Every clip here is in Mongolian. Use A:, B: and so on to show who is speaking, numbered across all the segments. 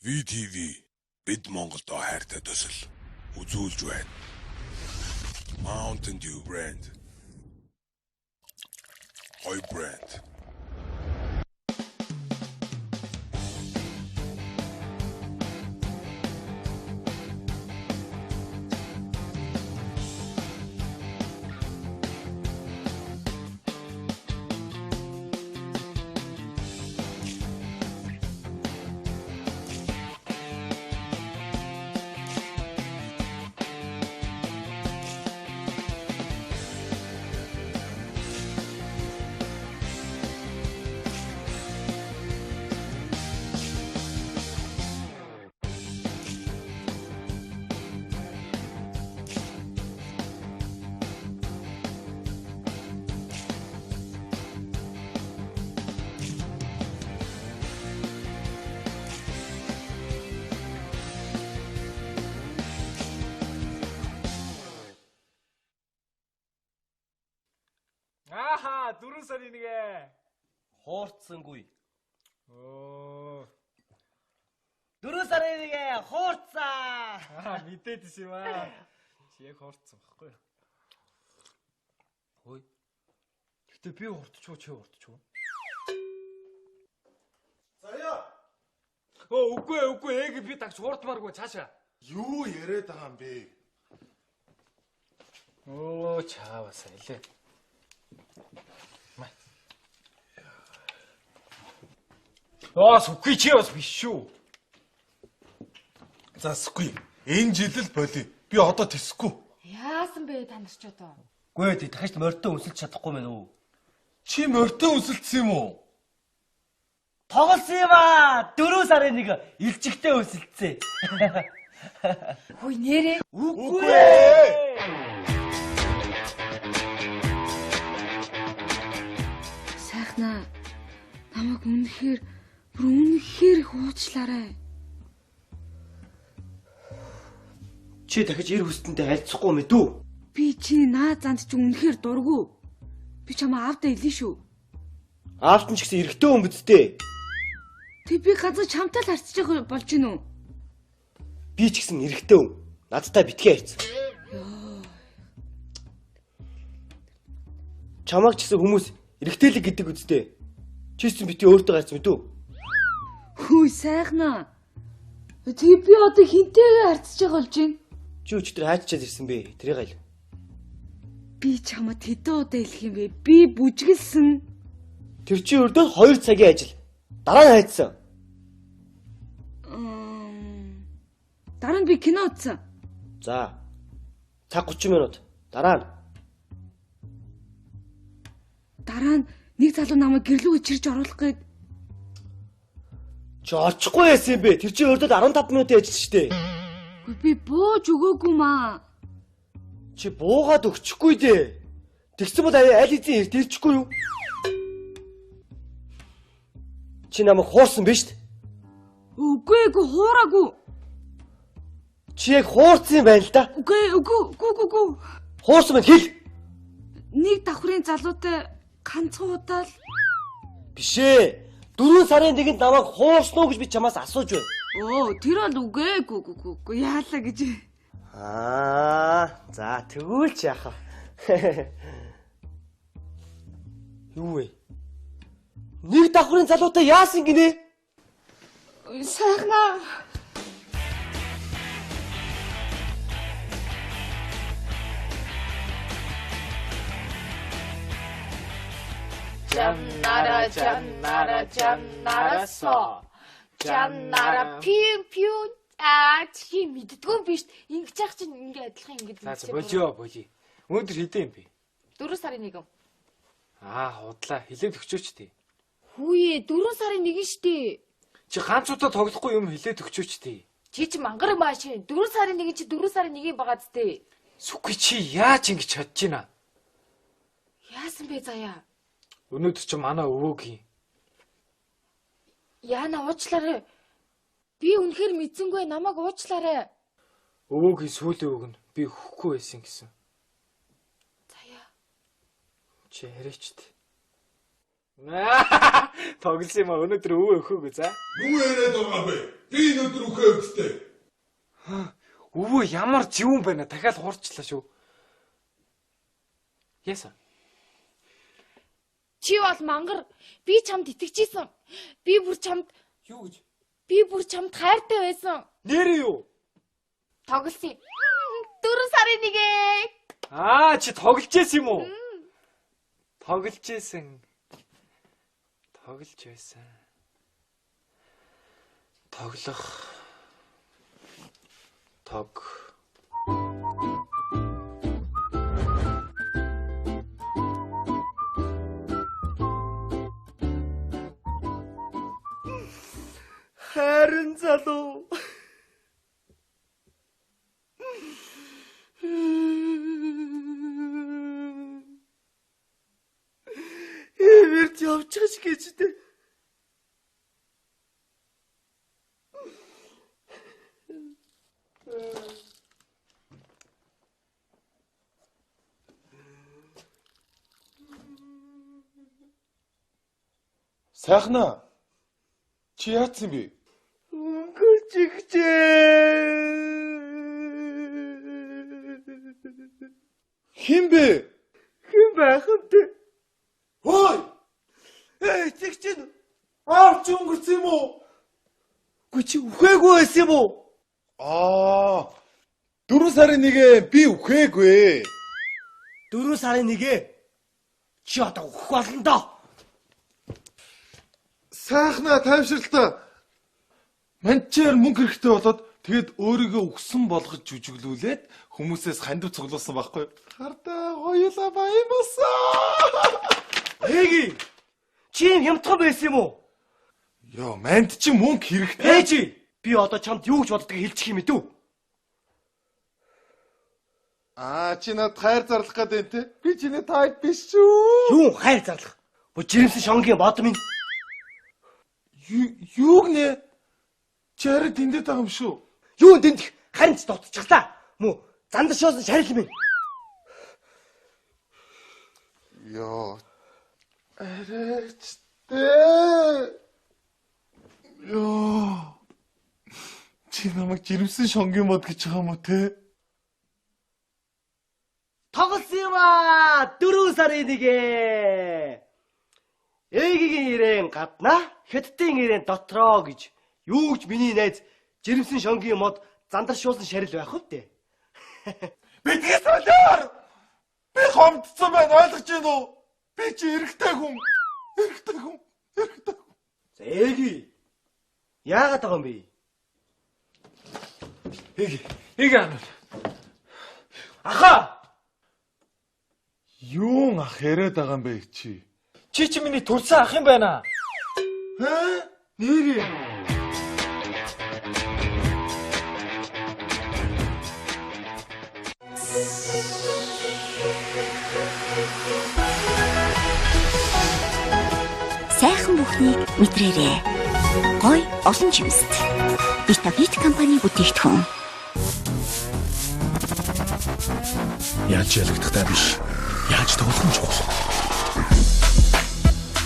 A: VTV бид Монголдо хайртай төсөл үзүүлж байна. Mountain Dew брэнд. Хой брэнд.
B: Ааха, 4 сарын 1.
C: Хуурцсангүй.
B: Оо.
C: 4 сарын 1 хуурцсан.
B: Аа, мэдээд исэн юм аа. Чи яг хуурцсан байхгүй юу? Хөөе. Гэтэ би хурдчихв, чи хурдчихв.
D: Заяа.
B: Оо, үгүй, ээг би тагч хурдмааргүй цаашаа.
D: Юу яриад байгаа юм бэ?
B: Оо, чаавас илээ. Аа, сүхгүй чи бас биш шүү.
D: За сүхгүй. Энэ жил л боли. Би одоо тэсэхгүй.
E: Яасан бэ та нар ч одоо?
C: Үгүй ээ, дахиж морьтой үнсэлж чадахгүй мэн үү?
D: Чи морьтой үнсэлсэн юм уу?
C: Тоглосон юм аа. 4 сарын 1 илжигтэй үнсэлцээ.
E: Хүй нэрээ.
C: Үгүй ээ.
E: Сайхнаа. Намайг үнэхээр бүр үнэхээр их уучлаарай.
C: Чи дахиж эр хүстэнтэй харилцахгүй мэдүү?
E: Би чиний наад занд чи үнэхээр дургүй. Би чамаа аавдаа илэн шүү.
C: Аавт нь ч гэсэн эрэгтэй хүн бидтэй.
E: Тэг би газар чамтай л харьцаж явах болж гин үү?
C: Би ч гэсэн эрэгтэй хүн. Надтай битгий харьц. Чамааг ч гэсэн хүмүүс эрэгтэйлэг гэдэг үсттэй. Чи ч гэсэн битгий өөртөө харьц мэдүү?
E: Хүй сайхнаа. Тэг би одоо хинтэйгээ харьцаж явах болж гин.
C: Чи өчигдөр хайччаад ирсэн бэ? Тэрийг айл.
E: Би чамд хэдэн удаа хэлэх юм бэ? Би бүжгэлсэн.
C: Тэр чи өрдөө 2 цагийн ажил. Дараа нь хайцсан.
E: Дараа нь би кино үзсэн.
C: За. Цаг 30 минут. Дараа нь.
E: Дараа нь нэг залуу намайг гэрлүүгээ чирж оруулах гээд.
C: Чи очихгүй байсан юм бэ? Тэр чи өрдөө 15 минутын ажил шүү дээ.
E: Би бууж өгөөгүй маа.
C: Чи буугаад өгчихгүй дээ. Тэгсэн бол аль хэзээ эрт ирчихгүй юу? Чи намайг хуурсан биш үү?
E: Үгүй үгүй хуураагүй.
C: Чи яг хуурсан юм байна л да.
E: Үгүй үгүй үгүй үгүй.
C: Хуурсан байна хэл.
E: Нэг давхрын залуутай ганцхан удаа л.
C: Биш ээ. 4 сарын 1-нд намайг хуурсан уу гэж би чамаас асууж байна.
E: Оо, тэр бол үгүй үгүй үгүй үгүй яалаа гэж.
C: Аа, за тэгвэл ч яах вэ? Юу вэ? Нэг давхрын залуутай яасан гинэ?
E: Сайхнаа.
F: Жаннара жаннара жаннарасо. Жаннара пиу пиу. Аа чи мэддэггүй биш. Ингэж яах чинь ингээ адилхан ингэж.
B: За болио болио. Өнөөдөр хэдэн юм бэ?
F: 4 сарын 1.
B: Аа худлаа хилээд өгчөөч тий.
F: Хүүе 4 сарын 1 штэ.
B: Чи ганц удаа тоглохгүй юм хилээд өгчөөч тий.
F: Чи чи мангар мааш. 4 сарын 1 чи 4 сарын 1 байгаа зү тий.
B: Сүхгүй чи яаж ингэж чадж байна?
F: Яасан бэ заяа?
B: Өнөөдөр чи манай өвөөгийн.
F: Яана уучлаарай. Би үнэхээр мэдсэнгүй намайг уучлаарай.
B: Өвөөгийн сүүлийн үг нь би хөхгүй байсан гэсэн.
F: Заяа.
B: Чи яриач тий. Тоглосон юм а өнөөдөр өвөө өхөөгүй за.
A: Юу яриад байгаа бэ? Би өнөөдөр үхээ өгдөө.
B: Өвөө ямар живүүн байна. Дахиад хуурчлаа шүү. Яасан?
F: Чи бол мангар. Би чамд итгэжсэн. Би бүр чамд
B: юу гэж?
F: Би бүр чамд хайртай байсан.
B: Нэрээ юу?
F: Тоглосон. 4 сарын 1-ээ.
B: Аа, чи тоглож байсан юм уу? Тоглож байсан. Тоглож байсан. Тоглох. Тог.
C: Харин залуу. Эвэрт явчих гэж дээ.
D: Сайхнаа. Чи яатсан бэ?
C: Өнгөрч игчээ.
D: Хэн бэ?
C: Хэн байх юм бэ?
D: Хөөй!
C: Эй, тэг чинь
D: аав чи өнгөрсөн юм уу?
C: Үгүй чи үхээгүй байсан юм уу?
D: Аа. 4 сарын 1-ээ би үхээгүй.
C: 4 сарын 1-ээ чи одоо үхэх болно доо.
D: Сайхнаа тайвшралтай. Манчээр мөнгө хэрэгтэй болоод тэгээд өөрийгөө үхсэн болгож жүжиглүүлээд хүмүүсээс хандив цуглуулсан байхгүй юу? Хардаа хоёулаа баян болсон.
C: Эги. Чи юм хямдхан байсан юм уу?
D: Йоо, манд чи мөнгө хэрэгтэй.
C: Ээжи, би одоо чамд юу гэж боддгийг хэлчих юм мэдүү?
D: Аа, чи надад хайр зарлах гэдэг юм те? Би чиний тайп биш шүү.
C: Юу хайр зарлах? Бо жирэмсэн шонгийн бод минь.
D: Юу гинэ? Чи арай дэндэд байгаа юм шүү.
C: Юу дэндэх? Харин ч дутчихлаа. Мө зандаршоосон шарил минь.
D: Йоо. Арайч дээ. Йоо. Чи намайг жирэмсэн шонгийн мод гэж байгаа юм уу те?
C: Тоглосон юм аа. 4 сарын 1-ээ. Ээгийн ирээн гаднаа, хятадын ирээн дотроо гэж юу гэж миний найз жирэмсэн шонгийн мод зандаршуулсан шарил байх вэ дээ?
D: Битгий солиор! Би хомдсон байна, ойлгож байна уу? Би чи эрэгтэй хүн. Эрэгтэй хүн. Эрэгтэй хүн.
C: За ээги. Яагаад байгаа юм бэ?
B: Эги. Эги анаа. Аха!
D: Юун ах яриад байгаа юм бэ чи?
B: Чи чи миний төрсэн ах юм байна.
D: Хэ?
B: Нэрээ.
G: Сайхан бүхнийг мэдрээрэй. Гой олон жимст. Витавит компани бүтээгдэхүүн.
A: Яаж ялагдахтай биш. Яаж тоглох нь чухал.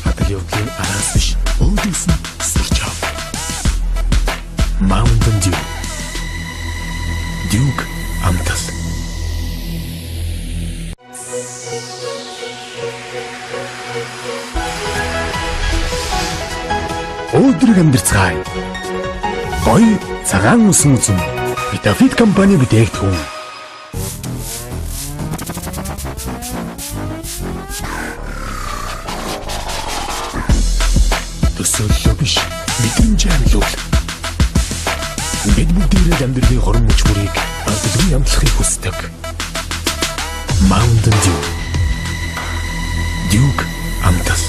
A: Хадал явдлын араас биш. Өөдөөс нь сурч ав. Mountain Dew. Duke амтал. Өөдрөг амьдарцгаая. Гоё цагаан үсэн үзэн. Витафит компани бүтээгдэхүүн. Төсөөллөө биш, мэдрэмж амлуул. Бид бүгдээрээ амьдралын хорон мөч бүрийг адилгүй амтлахыг хүсдэг. Mountain Dew. Duke амтал.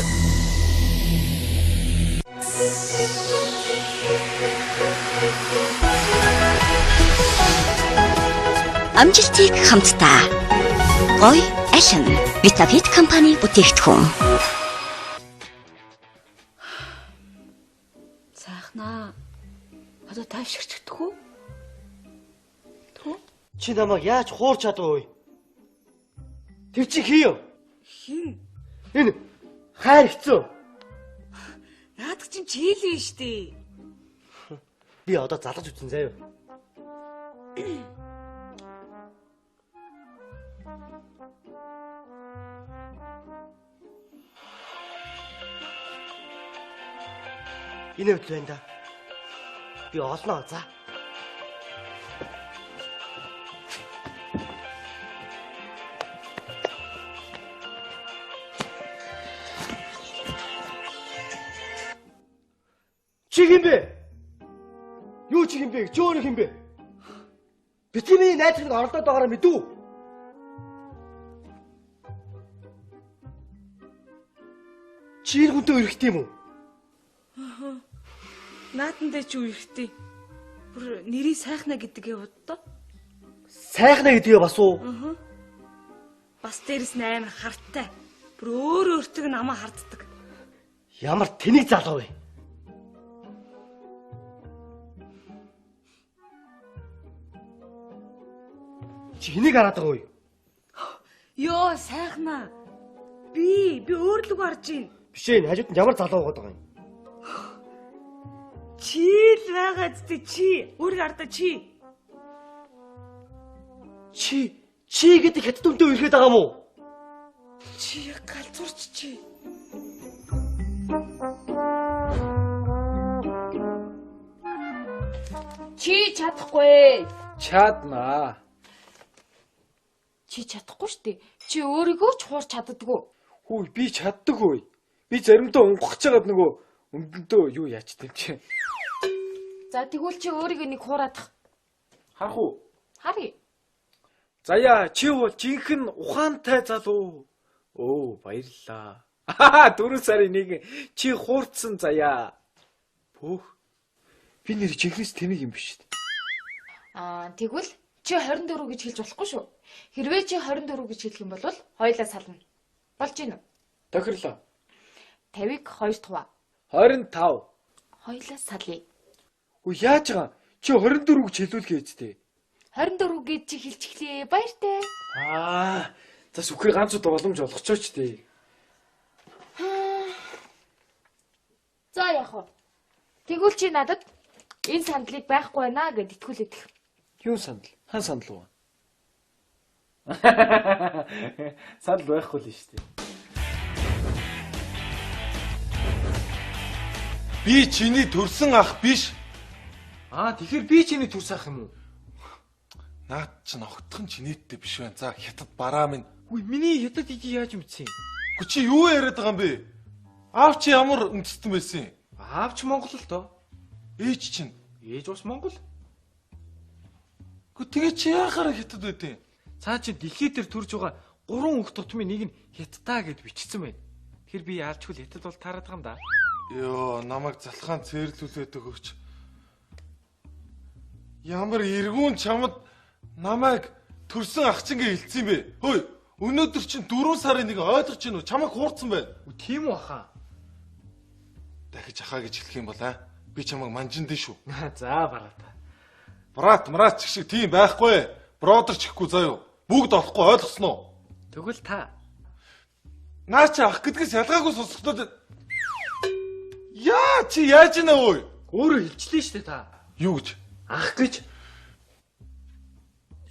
G: Амжилтыг хамтдаа. Гоё алин. Витавит компани бүтээгдэхүүн.
E: Сайхнаа. Одоо тайвширч өгдөг үү? Түү?
C: Чи намайг яаж хуурч чадав вэ? Тэр чи хин юм?
E: Хин?
C: Энэ хайр хэцүү.
E: Наадах чинь чийл биш дээ.
C: Би одоо залгаж үтсэн заяа. Энэ хэвтэл байна да. Би олноо за. Чи хин бэ? Юу чи хин бэ? Чи өөрөө хин бэ? Битгий миний найз нэг оролдоод байгаараа мэдүү. Чи энэ хүнтэй өрхт юм уу?
E: Аа. Наатандаа чи үерхтээ. Бүр нэрийг сайхна гэдгээ боддоо.
C: Сайхна гэдгээ бас уу?
E: Аа. Бас дээрэс нь амар хартай. Бүр өөр өөртөө намаа харддаг.
C: Ямар тэнэг залуу вэ? Чи хэнийг хараад байгаа вэ?
E: Йоо, сайхна. Би өөр лүг харж байна.
C: Биш ээ, хажууд нь ямар залуу байгаа юм?
E: Чи л байгаа зү чи. Өөрийг хардаа чи.
C: Чи гэдэг хятад үнтэй үерхэд байгаа юм уу?
E: Чи галзуурч чи.
F: Чи чадахгүй.
B: Чаднаа.
F: Чи чадахгүй шүү дээ. Чи өөрийгөө ч хуурч чаддаггүй.
B: Хүү би чаддаг хөө. Би заримдаа унгах чагаад нөгөө өмдөндөө юу яач тийм чи.
F: За тэгвэл чи өөрийгөө нэг хураадах.
B: Харах уу?
F: Харъя.
B: Заяа чи бол жинхэнэ ухаантай залуу. Өө баярлалаа. Аа 4 сарын 1 чи хуурцсан заяа. Бөөх. Би нэр жинхэнэс тэнэг юм биш үү?
F: Аа тэгвэл чи 24 гэж хэлж болохгүй шүү. Хэрвээ чи 24 гэж хэлэх юм бол хоёлаа сална. Болж гинэ үү?
B: Тохирлоо.
F: 50-ыг 2 хуваа.
B: 25.
F: Хоёлаа салъя.
B: Үгүй яаж байгаа? Чи 24 гэж хэлүүл гээжтэй.
F: 24 гэж чи хэлчихлээ. Баяртай.
B: Аа, за сүхрээ ганц удаа боломж олгочооч дээ.
F: За яах вэ? Тэгвэл чи надад энэ сандлыг байхгүй байна гэд итгүүлээд.
B: Юу сандал? Хан сандал уу? Сандал байхгүй л шүү дээ.
D: Би чиний төрсэн ах биш.
B: Аа, тэгэхээр би чиний төрсэн ах юм уу?
D: Наад чинь огтхон чинээдтэй биш байна. За, хятад бараа минь.
B: Үгүй, миний хятад ижи яаж мэдсэн юм?
D: Үгүй чи юу яриад байгаа юм бэ? Аав чи ямар үндэстэн байсан юм?
B: Аав чи Монгол л доо.
D: Ээж чинь?
B: Ээж бас Монгол.
D: Үгүй тэгээ чи яхаараа хятад байдیں۔
B: Цаа чи дэлхий дээр төрж байгаа 3 өх тутмын нэг нь хятадаа гэд бичсэн байна. Тэгэхээр би яалчгүй хятад бол таарад байгаа юм да.
D: Йоо, намайг залхаан цээрлүүлээд өгөөч. Ямар эргүүн чамд намайг төрсөн ах чинь гэж хэлсэн юм бэ? Хөөе, өнөөдөр чинь 4 сарын 1 ойлгож гин үү? Чамайг хуурцсан байна.
B: Үгүй тийм үү хаа?
D: Дахиж ахаа гэж хэлэх юм бол аа би чамайг манжинд шүү.
B: За брат.
D: Брат, мрат ч шиг тийм байхгүй. Бродер ч гэхгүй заяа. Бүгд олохгүй ойлгосон уу?
B: Тэгвэл та
D: наа чи ах гэдгээс ялгаагүй сонсохдоо яа чи яаж ийнэ өө?
B: Өөрөө хэлчлээ шүү дээ та.
D: Юу гэж?
B: Ах гэж.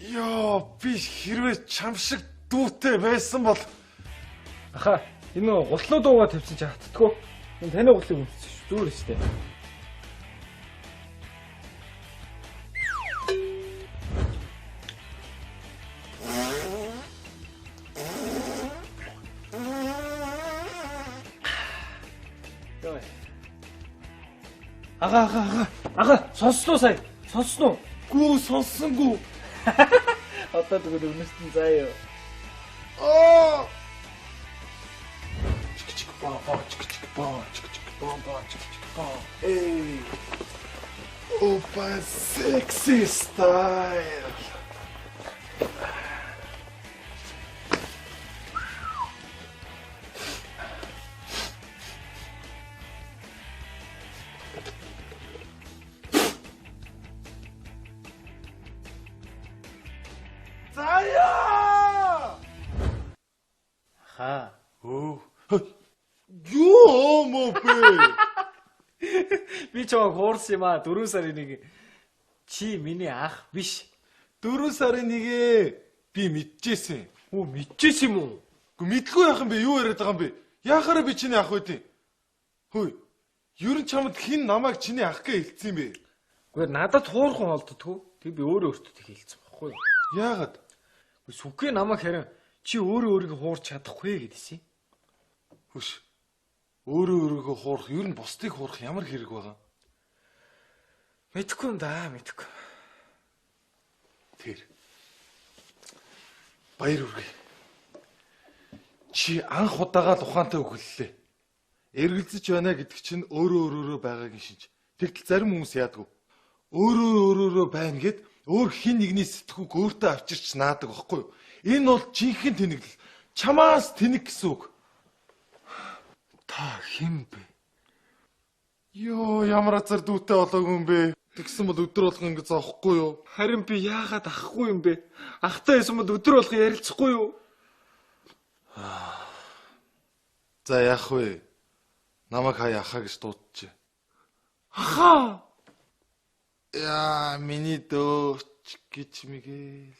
D: Йоо, би хэрвээ чам шиг дүүтэй байсан бол
B: аха, энэ гутлуу дуугаа тавьсан чи хаттдаггүй. Энэ таны гутлыг өмссөн шүү. Зүгээр шүү дээ. Ага ага ага. Ага, сонссон уу сая? Сонссон уу?
D: Гүү сонссонгүй.
B: Одоо тэгвэл өмнөстөн заа юу.
D: Аа. Чик чик ба ба чик чик ба чик чик ба ба чик чик ба. Эй. Опа, sexy style. Заяа!
B: Аха.
D: Өө. Юу мө бэ?
B: Би чамайг хуурсан юм аа. 4 сарын 1. Чи миний ах биш.
D: 4 сарын 1-ээ би мэдчихсэн.
B: Оо мэдчихсэн юм уу?
D: Үгүй мэдлгүй яах юм бэ? Юу яриад байгаа юм бэ? Яхаараа би чиний ах байдیں۔ Хөөе. Ер нь чамд хэн намайг чиний ах гэж хэлсэн юм бэ?
B: Үгүй надад хуурхан олддоггүй. Тэг би өөрөө өөртөө тэг хэлсэн байхгүй юу?
D: Яагаад?
B: Үгүй сүхээ намайг харин чи өөрөө өөрийгөө хуурч чадахгүй гэдээсэн.
D: Хөш. Өөрөө өөрийгөө хуурах, ер нь бусдыг хуурах ямар хэрэг байгаа?
B: Мэдхгүй юм да, мэдхгүй.
D: Тэр. Баяр хүргэе. Чи анх удаага л ухаантай үхэллээ. Эргэлзэж байна гэдэг чинь өөрөө өөрөөрөө байгаагийн шинж. Тэгтэл зарим хүмүүс яадаг. Өөрөө өөрөөрөө байна гэд өөр хин нэгний сэтгүүг өөртөө авчирч наадаг байхгүй юу? Энэ бол жинхэнэ тэнэглэл. Чамаас тэнэг гэсэн үг.
B: Та хэн бэ?
D: Йоо, ямар азар дүүтэй болоогүй юм бэ? Тэгсэн бол өдөр болгон ингэ зовхгүй юу?
B: Харин би яагаад ахгүй юм бэ? Ахтай байсан бол өдөр болгон ярилцахгүй юу?
D: За яах вэ? Намайг хаяа ахаа гэж дуудчих.
B: Ахаа.
D: Яа, миний дөөч гэж мэгэл.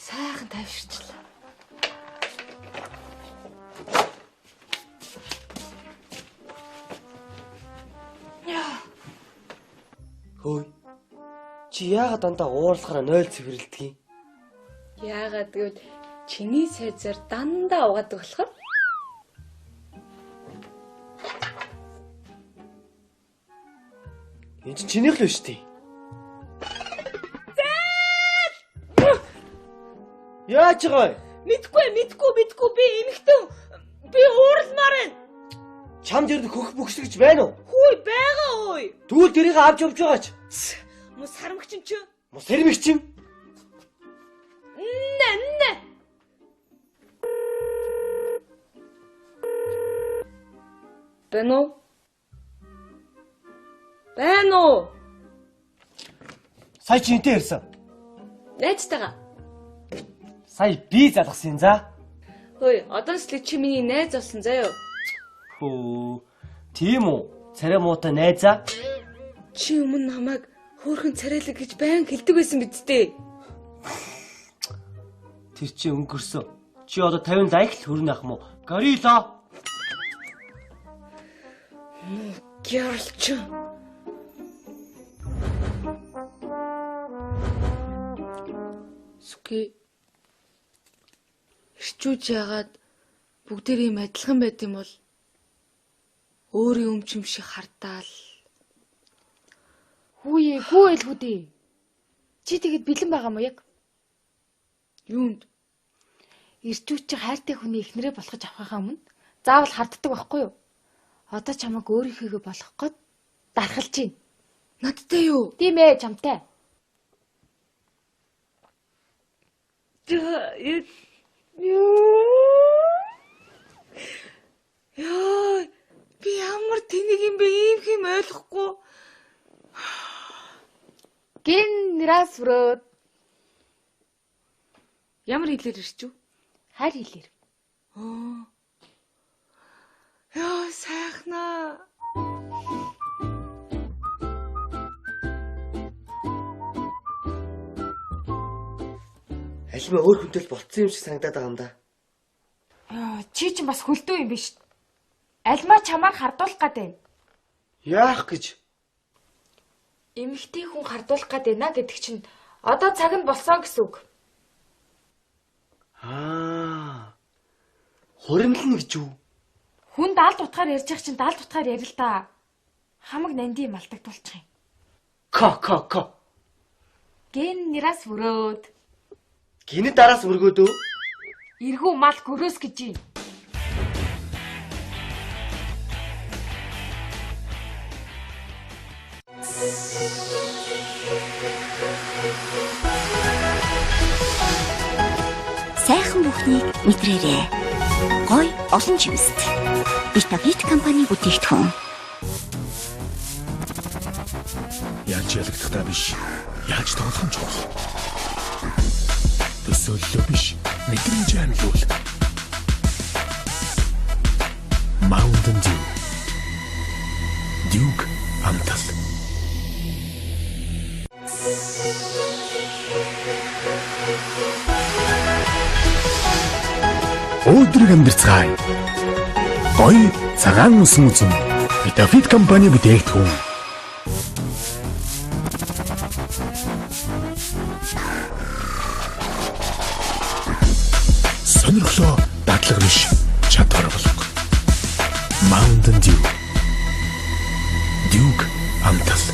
E: Сайхан тайвширчлаа.
C: Хөөе. Чи яагаад дандаа уурлахаараа 0 цэвэрлэдэг юм?
E: Яагаад гэвэл чиний сайзаар дандаа угаадаг болохоор.
C: Энэ чинь чинийх л биш үү? Яаж байгаа вэ?
E: Мэдгүй, мэдгүй, мэдгүй би эмэгтэн би уурламаар байна.
C: Чамд ер нь хөх бөхсгэж байна уу?
E: Хүй байгаа ой.
C: Тэгвэл тэрийг авч явж байгаач.
E: Мус харамгч юм чи.
C: Мус хэрмэгч юм.
E: Нэ нэ. Байна уу? Байна уу?
C: Сая чи энтэй ирсэн.
E: Найзтайгаа.
C: Сая би залгасан за.
E: Хөөе, одоо слэг чи миний найз болсон заяа.
C: Хөө. Тийм үү? Царай муутай найзаа.
E: Чи өмнө намайг хөөхөн царайлаг гэж байн хэлдэг байсан биз дээ.
C: Тэр чи өнгөрсөн. Чи одоо 50 лайк л хөрнө ах мó. Горилла.
E: Гэрэлч. Сүхий. Ирчүүж яагаад бүгдээр ийм адилхан байд юм бол өөрийн өмч юм шиг хардаал.
F: Хүүе, хүү байлгүй дээ. Чи тэгэд бэлэн байгаа мó яг?
E: Юунд?
F: Ирчүүч чи хайртай хүний эхнэрээ болгож авахынхаа өмнө заавал харддаг байхгүй юу? Одоо чамайг өөрийнхөөгөө болгох гээд дархалж байна.
E: Надтай юу?
F: Тийм ээ, чамтай.
E: Яа, би ямар тэнэг юм бэ? Ийм хэм ойлгохгүй.
F: Гин нэрас өрөөд
E: Ямар хэлээр ирчүү?
F: хайр хэлээр.
E: Аа. Яа, сайхнаа.
C: Альмаа өөр хүнтэй л болцсон юм шиг санагдаад байгаа юм да.
F: Яа, чи чинь бас хөлдөө юм биш. Альмаа чамаар хардуулах гээд байна.
C: Яах гэж?
F: Эмэгтэй хүн хардуулах гээд байна гэдэг чинь одоо цаг нь болсон гэсэн үг.
C: Аа. Хуримлна гэж үү?
F: Хүн даалт утгаар ярьж явах чинь даалт утгаар ярил л да. Хамаг нанди малтагдуулчих юм.
C: Ко ко ко.
F: Ген нэрас өрөөд
C: Гинэ дараас өргөөд үү?
F: эргүү мал гөрөөс гэж юм.
G: Сайхан бүхнийг мэдрээрэй. Гой олон жимст. Витавит компани бүтээгдэхүүн.
A: Яаж ялагдахтаа биш, яаж тоглох нь чухал. Төсөөллөө биш, мэдрэмж амилуул. Mountain Dew. Duke амтал. Өдрийг амьдарцгаая. Гоё цагаан үсэн үзэн. Витафит компани бүтээгдэхүүн. Сонирхлоо дадлага биш, чадвар болго. Mountain Dew. Duke амтал.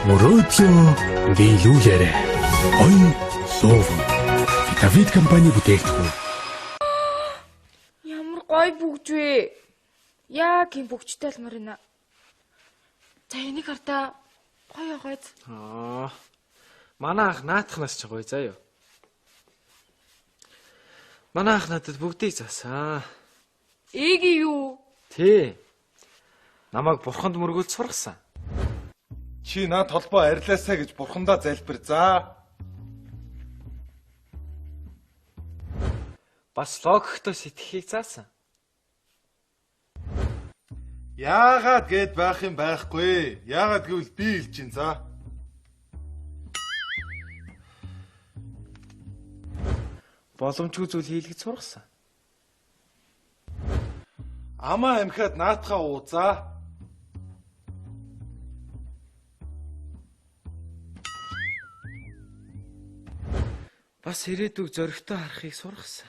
A: Мөрөөдлөө биелүүлээрэй. Гоё лууван. Витавит компани бүтээгдэхүүн.
F: Ямар гоё бүгж вэ? Яг юм бүгжтэй алмаар байна. За энийг хартаа гоё гоёц.
B: Аа. Манай ах наатахнаас ч гоё заа юу. Манай ах надад бүгдийг заасан.
F: Эги юу?
B: Тий. Намайг бурханд мөргүүлж сургасан.
D: Чи наад толбоо арилаасаа гэж бурхандаа залбир заа.
B: Бас логиктой сэтгэхийг заасан.
D: Яагаад гэд байх юм байхгүй. Яагаад гэвэл би хэлж чинь за.
B: Боломжгүй зүйл хийлгэж сургасан.
D: Амаа амхиад наатахаа уу за.
B: Бас ирээдүг зоригтой харахыг сургасан.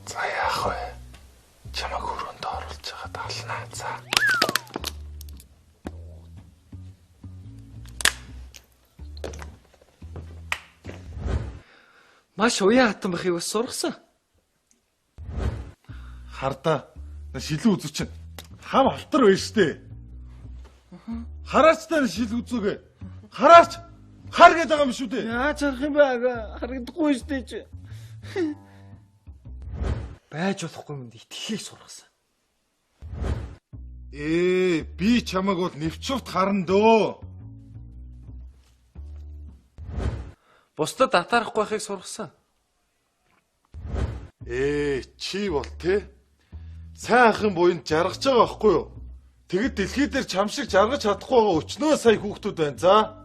D: За яах вэ? Чамайг өрөөндөө оруулж байгаа даалнаа. За.
B: Маш уян хатан байхыг бас сургасан.
D: Хардаа. Шилэн үзүү чинь хам алтар байна штэ. Хараач та шил үзүүгээ. Хараач. Хар гэж байгаа юм шүү дээ.
B: Яаж харах юм бэ? Харагдахгүй штэ чи. Байж болохгүй юмд итгэхийг сургасан.
D: Би чамайг бол нэвчвт харна дөө.
B: Бусдад татаарахгүй байхыг сургасан.
D: Чи бол те сайн ахын буянд жаргаж байгаа байхгүй юу? Тэгэд дэлхий дээр чам шиг жаргаж чадахгүй байгаа өчнөө сая хүүхдүүд байна за.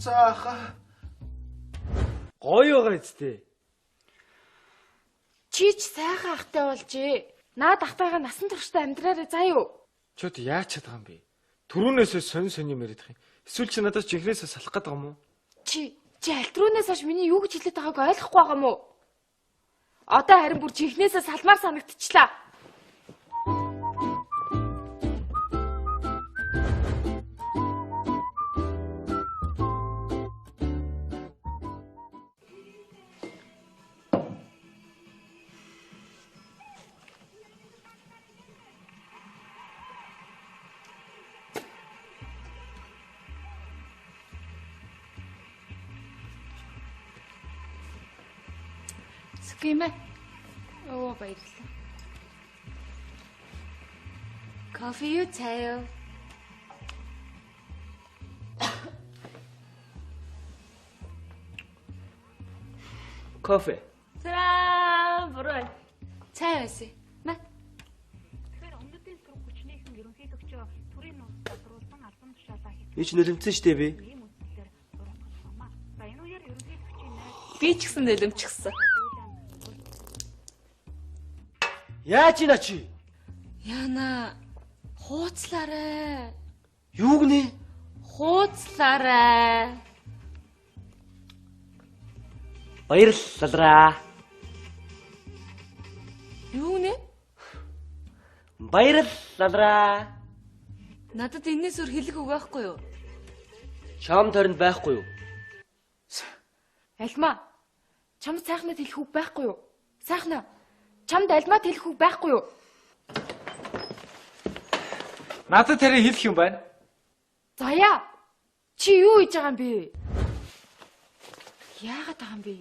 B: За ахаа. Гоё байгаа зү.
F: Чи ч сайхан ахтай болжээ. Наад ахтайгаа насан туршдаа амьдраарай заа юу?
B: Чөт яаж чадах юм бэ? Түрүүнээсээ сонь сонь юм яриад юм. Эсвэл чи надаас жинхнээсээ салах гээд байгаа юм уу?
F: Чи аль түрүүнээс хойш миний юу гэж хэлээд байгааг ойлгохгүй байгаа юм уу? Одоо харин бүр жинхнээсээ салмаар санагдчихлаа.
E: Гэмэ.
F: Оо баярлалаа.
E: Кофе юу цай юу?
B: Кофе.
E: Тра буруу. Цай байсан. Мэ.
C: Эч нөлөмцөн штэ би.
E: Би ч гэсэн нөлөмчихсэн.
C: Яаж ийна чи?
E: Яна хууцлаарай.
C: Юу гинэ?
E: Хууцлаарай.
C: Баярлалаа.
E: Юу гинэ?
C: Баярлалаа.
E: Надад энэс өөр хэлэх үг байхгүй юу?
C: Чам таринд байхгүй юу?
F: Альмаа. Чамд сайхнад хэлэх үг байхгүй юу? Сайхнаа. Чамд альмаад хэлэх үг байхгүй юу?
B: Надад тарин хэлэх юм байна.
F: Заяа. Чи юу хийж байгаа юм бэ? Яагаад байгаа юм бэ?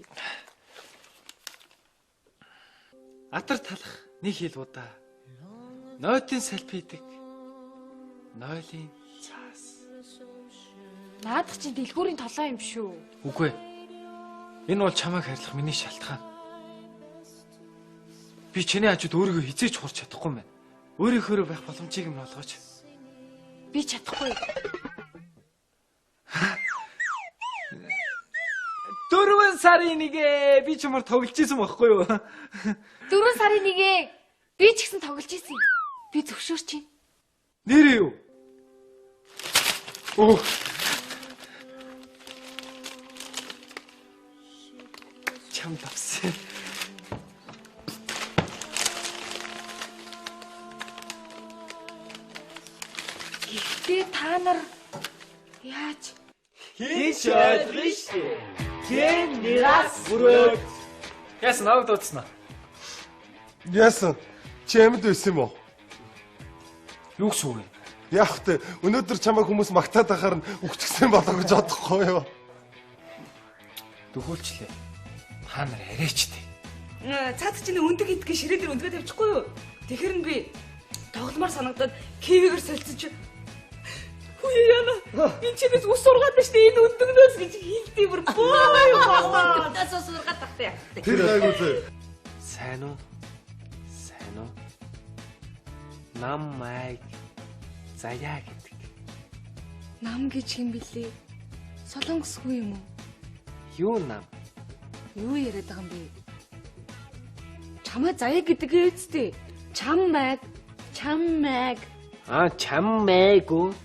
B: Атар талах нэг хил удаа. Нойтын салб хийдэг. Нойлын цаас.
F: Наадах чинь дэлгүүрийн толгой юм шүү.
B: Үгүй. Энэ бол чамайг хайрлах миний шалтгаан. Би чиний хажууд өөрийгөө хизээч хурж чадахгүй юм байна. Өөрийнхөөрөө байх боломжийг минь олгооч.
F: Би чадахгүй.
B: 4 сарын 1-ээ би чамаар тоглож исэн байхгүй юу?
F: 4 сарын 1-ээ би ч гэсэн тоглож исэн. Би зөвшөөрч байна.
B: Нэрээ юу? Оо. Чамд авсан.
F: Гэхдээ та нар яаж
C: Хин ч ойлгоно шүү. Кен нэрас бүрөөд.
B: Яасан навд дуудсан уу?
D: Яасан? Чи амьд байсан юм уу?
B: Юу гэсэн үг вэ?
D: Яах вэ? Өнөөдөр чамайг хүмүүс магтаад байхаар нь үхчихсэн болоо гэж бодохгүй юу?
B: Дөхөөлчлээ. Та нар арайч тээ.
E: Цаад чинь өндөг идэх ширээ дээр өндгөө тавьчихгүй юу? Тэгэхэр нь би тогломоор санагдаад кивигээр солилцсон чи. Хүү яана. Энэ чинээс ус сургаад байна шүү дээ. Энэ өндөгнөөс гэж хэлдий бүр боо юм байна.
H: Өндөгнөөс ус сургаад тахтай.
D: Тэр айгуу зөө.
B: Сайн уу? Сайн уу? Нам майг Заяа гэдэг.
E: Нам гэж хэм блээ? Солонгосгүй юм уу?
B: Юу нам?
E: Юу яриад байгаа юм бэ? Чамаа Заяа гэдэг үсттэй. Чам майг, чам майг.
B: Аа, чам майг уу?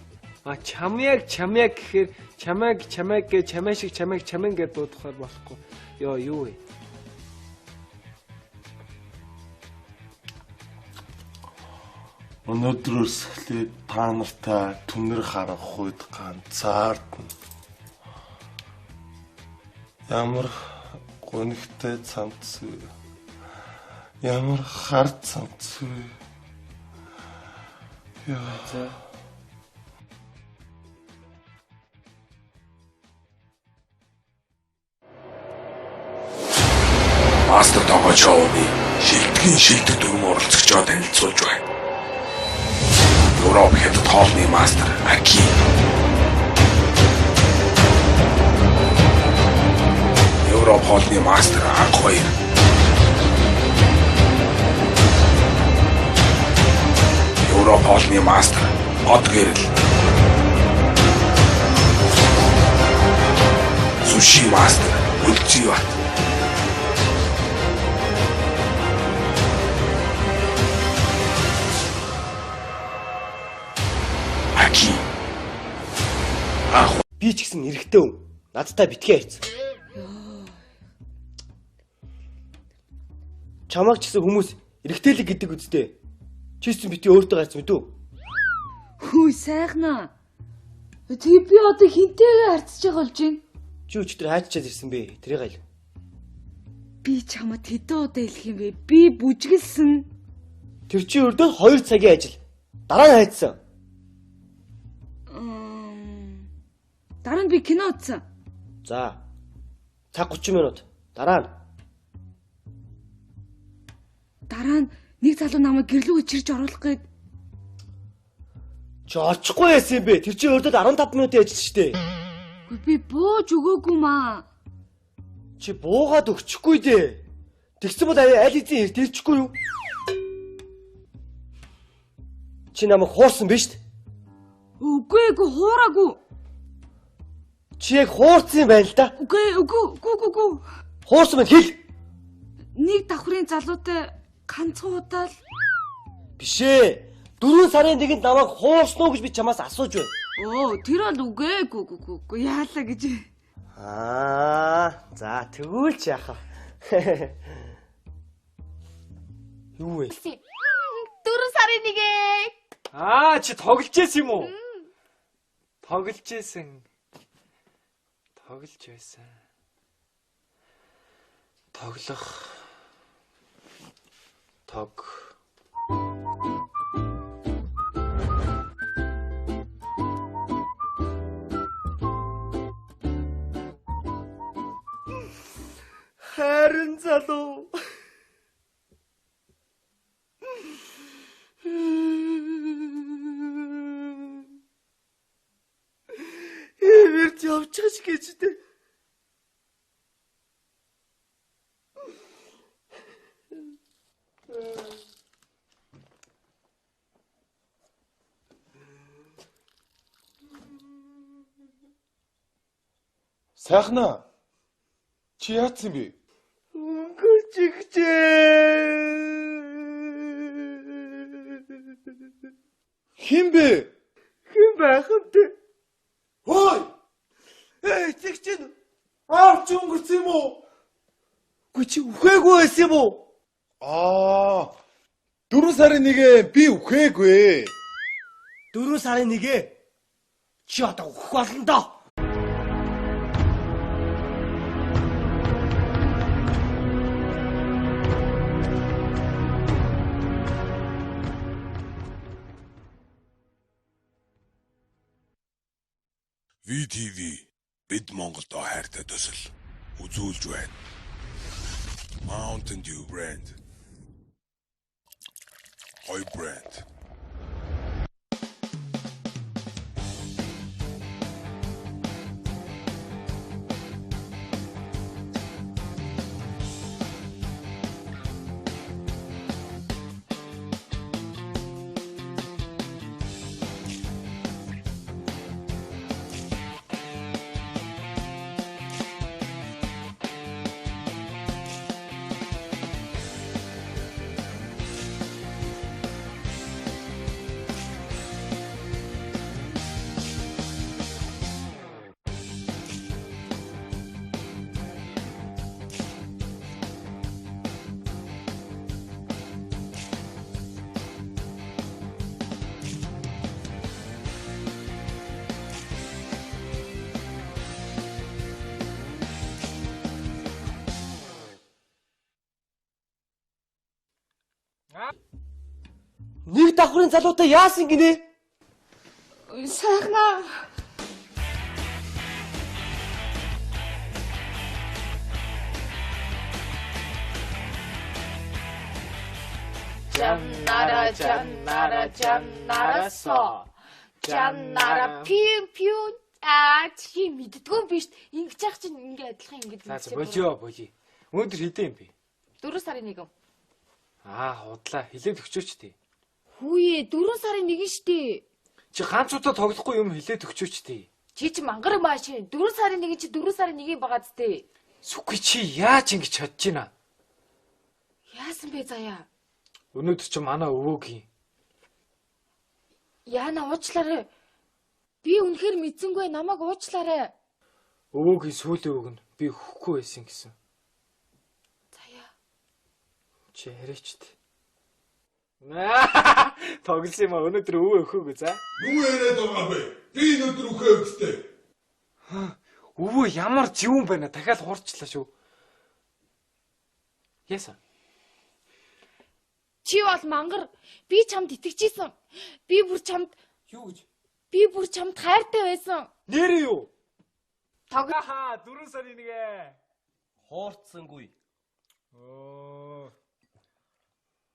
B: А чамяг чамяг гэхээр чамайг чамайг гэ чамаа шиг чамайг чамин гэж дуудахаар болохгүй. Йоо юу вэ?
D: Өнөөдрөөс эхлээд та нартай түнэр харах үед ганцаардна. Ямар гонигтай цамц вэ? Ямар хар цамц вэ? Яа.
B: За.
A: Мастер Тогоо шоуны шилдгийн шилдэг дөрвөн оролцогчоо танилцуулж байна. Европ хятад хоолны мастер Аки. Европ хоолны мастер Анх хоёр. Европ хоолны мастер Од Гэрэл. Суши мастер Үлзий Бат. Аки. Анх
C: Би ч гэсэн эрэгтэй хүн. Надтай битгий харьц. Чамайг ч гэсэн хүмүүс эрэгтэйлэг гэдэг үстэй. Чи ч гэсэн битгий өөртөө харьц мэдүү?
E: Хүү сайхнаа. Тэгээ би одоо хинтэйгээ харьцаж байгаа болж байна.
C: Чи өчигдөр хайччаад ирсэн бэ? Тэрийг айл.
E: Би чамд хэдэн удаа хэлэх юм бэ? Би бүжгэлсэн.
C: Тэр чи өрдөө 2 цагийн ажил. Дараа нь хайцсан.
E: Дараа нь би кино үзсэн.
C: За. Цаг 30 минут. Дараа нь
E: Дараа нь нэг залуу намайг гэрлүүгээ чирж оруулах гээд
C: чи орчихгүй байсан юм бэ? Тэр чи өрдөө 15 минутын ажил шүү дээ.
E: Үгүй би бууж өгөөгүй маа.
C: Чи буугаад өгчихгүй дээ. Тэгсэн бол аль хэзээ эрт ирчихгүй юу? Чи намайг хуурсан биш үү?
E: Үгүй үгүй хуураагүй.
C: Чи яг хуурсан юм байна л да.
E: Үгүй үгүй үгүй үгүй үгүй.
C: Хуурсан байна хэл.
E: Нэг давхрын залуутай ганцхан удаа л
C: Биш ээ. 4 сарын 1-нд намайг хуурсан уу гэж би чамаас асууж байна.
E: Оо тэр бол үгүй үгүй үгүй үгүй яалаа гэж.
C: Аа, за тэгвэл ч яах вэ? Юу вэ?
F: 4 сарын 1-ээ.
B: Аа чи тоглож байсан юм уу? Тоглож байсан. Тоглож байсан. Тоглох. Тог.
C: Харин залуу. Эвэрт явчих гэж дээ.
D: Сайхнаа. Чи яатсан бэ?
C: Өнгөрч игчээ.
D: Хэн бэ?
C: Хэн байх юм бэ?
D: Хөөй!
C: Эй, цэг чинь
D: Аав чи өнгөрсөн юм уу?
C: Үгүй чи үхээгүй байсан юм уу?
D: Аа. 4 сарын 1-ээ би үхээгүй.
C: 4 сарын 1-ээ чи одоо үхэх болно доо.
H: VTV бид Монголдо хайртай төсөл үзүүлж байна. Mountain Dew брэнд. Гоё брэнд.
C: Нэг давхрын залуутай яасан гинэ?
E: Сайхнаа.
F: Жамнара жамнара жамнарасо. Жамнара пиу пиу. Аа чи мэддэггүй юм биш. Ингэж яах чинь ингээ адилхан ингэж.
B: За болио болио. Өнөөдөр хэдэн юм бэ?
F: 4 сарын 1.
B: Аа худлаа хилээд өгчөөч тий.
F: Хүүе 4 сарын 1 штэ.
B: Чи ганц удаа тоглохгүй юм хилээд өгчөөч тий.
F: Чи чи мангар юм ааш. 4 сарын 1 чи 4 сарын 1 байгаа зү.
B: Сүхгүй чи яаж ингэж чадж байна?
F: Яасан бэ заяа?
B: Өнөөдөр чи манай өвөөгийн.
F: Яана уучлаарай. Би үнэхээр мэдсэнгүй намайг уучлаарай.
B: Өвөөгийн сүүлийн үг нь би хөхгүй байсан гэсэн.
F: Заяа.
B: Чи яриач тий. Тоглосон юм а өнөөдөр өвөө өхөөгүй за.
H: Юу яриад байгаа бэ? Би өнөөдөр үхээ өгстэй.
B: Өвөө ямар живүүн байна дахиад хуурчлаа шүү. Яасан?
F: Чи бол мангар. Би чамд итгэжсэн. Би бүр чамд
B: юу гэж?
F: Би бүр чамд хайртай байсан.
B: Нэрээ юу?
F: Тоглохаа
B: 4 сарын 1-ээ.
C: Хуурцсангүй.
B: Оо.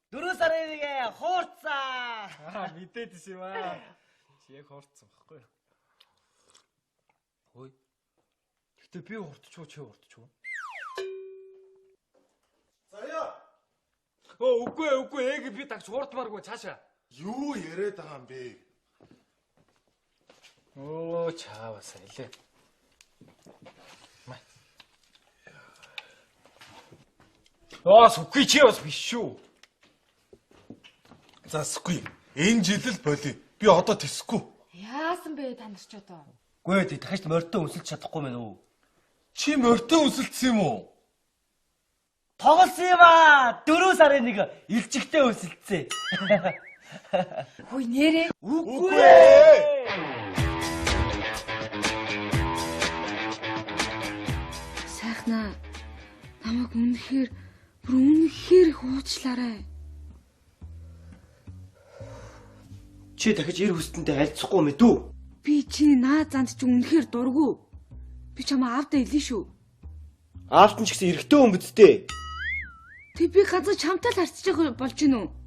C: 4 сарын 1-ээ хуурцсан.
B: Аа мэдээдсэн юм аа. Чи яг хуурцсан байхгүй юу? Хөөе. Гэтэ би хурдчихв чи хурдчихв.
D: Заяа.
B: Оо үгүй үгүй ээг би тагч хурдмааргүй цаашаа.
D: Юу яриад байгаа юм бэ?
B: Оо чаавас илээ. Оо сүхий чи бас биш шүү.
D: За сүхий. Энэ жил л боли. Би одоо тэсэхгүй.
F: Яасан бэ та нар ч одоо?
C: Гүй ээ дахиж морьтой үнсэлж чадахгүй мэн үү?
D: Чи морьтой үнсэлсэн юм уу?
C: Тоглосон юм аа. 4 сарын 1 илжигтэй үнсэлцээ.
E: Хөөе нэрээ.
C: Үгүй ээ.
E: Сайхнаа. Намайг үнэхээр бүр үнэхээр их уучлаарай.
C: Чи дахиж эр хүстэнтэй харилцахгүй мэдүү?
E: Би чиний наад занд чи үнэхээр дургу. Би чамаа аавдаа илэн шүү.
C: Аавт нь ч гэсэн эрэгтэй хүн бидтэй.
E: Тэг би ганцхан чамтай л харьцаж явах болж гин үү?